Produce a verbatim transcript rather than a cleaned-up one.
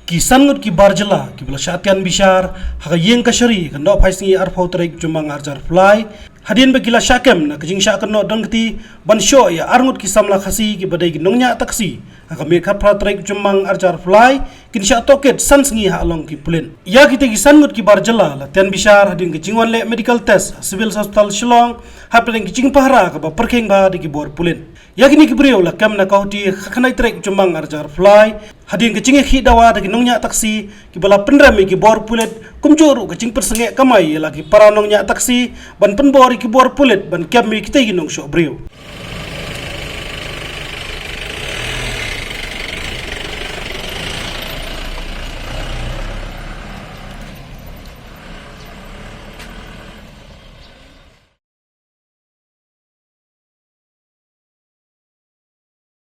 Ki san ngut ki bar jylla kiba la shah tian bishar ha ka ïing kashari ha ka nohphaisngi arphew tarik Jymmang arhajar arphew lai, hadien ba ki la shah kem na ka jingshah kynnoh donkti ban shoh ïa ar ngut ki samla Khasi kiba dei ki nongñiah taksi ha ka miet khatphra tarik Jymmang arhajar arphew lai, kin shah tohkit san sngi ha long ki pulit. Ïa kita ki san ngut ki bar jylla la tian bishar hadien ka jingwan leh medical test ha Civil Hospital Shillong hapdeng ka jingpahara kaba pyrkhing bha da ki bor pulit. Ïa kine ki briew la kem na ka huti ha ka khatkhyndai tarik Jymmang arhajar arphew lai, hadien ka jingïakhih dawa da ki nongñiah taksi kiba la pynrem ïa ki bor pulit, kumjuh ruh ka jingpynsangeh kamai ïa la ki para nongñiah taksi ban pynbor ïa ki bor pulit ban kem ïa kitei ki nongshoh briew.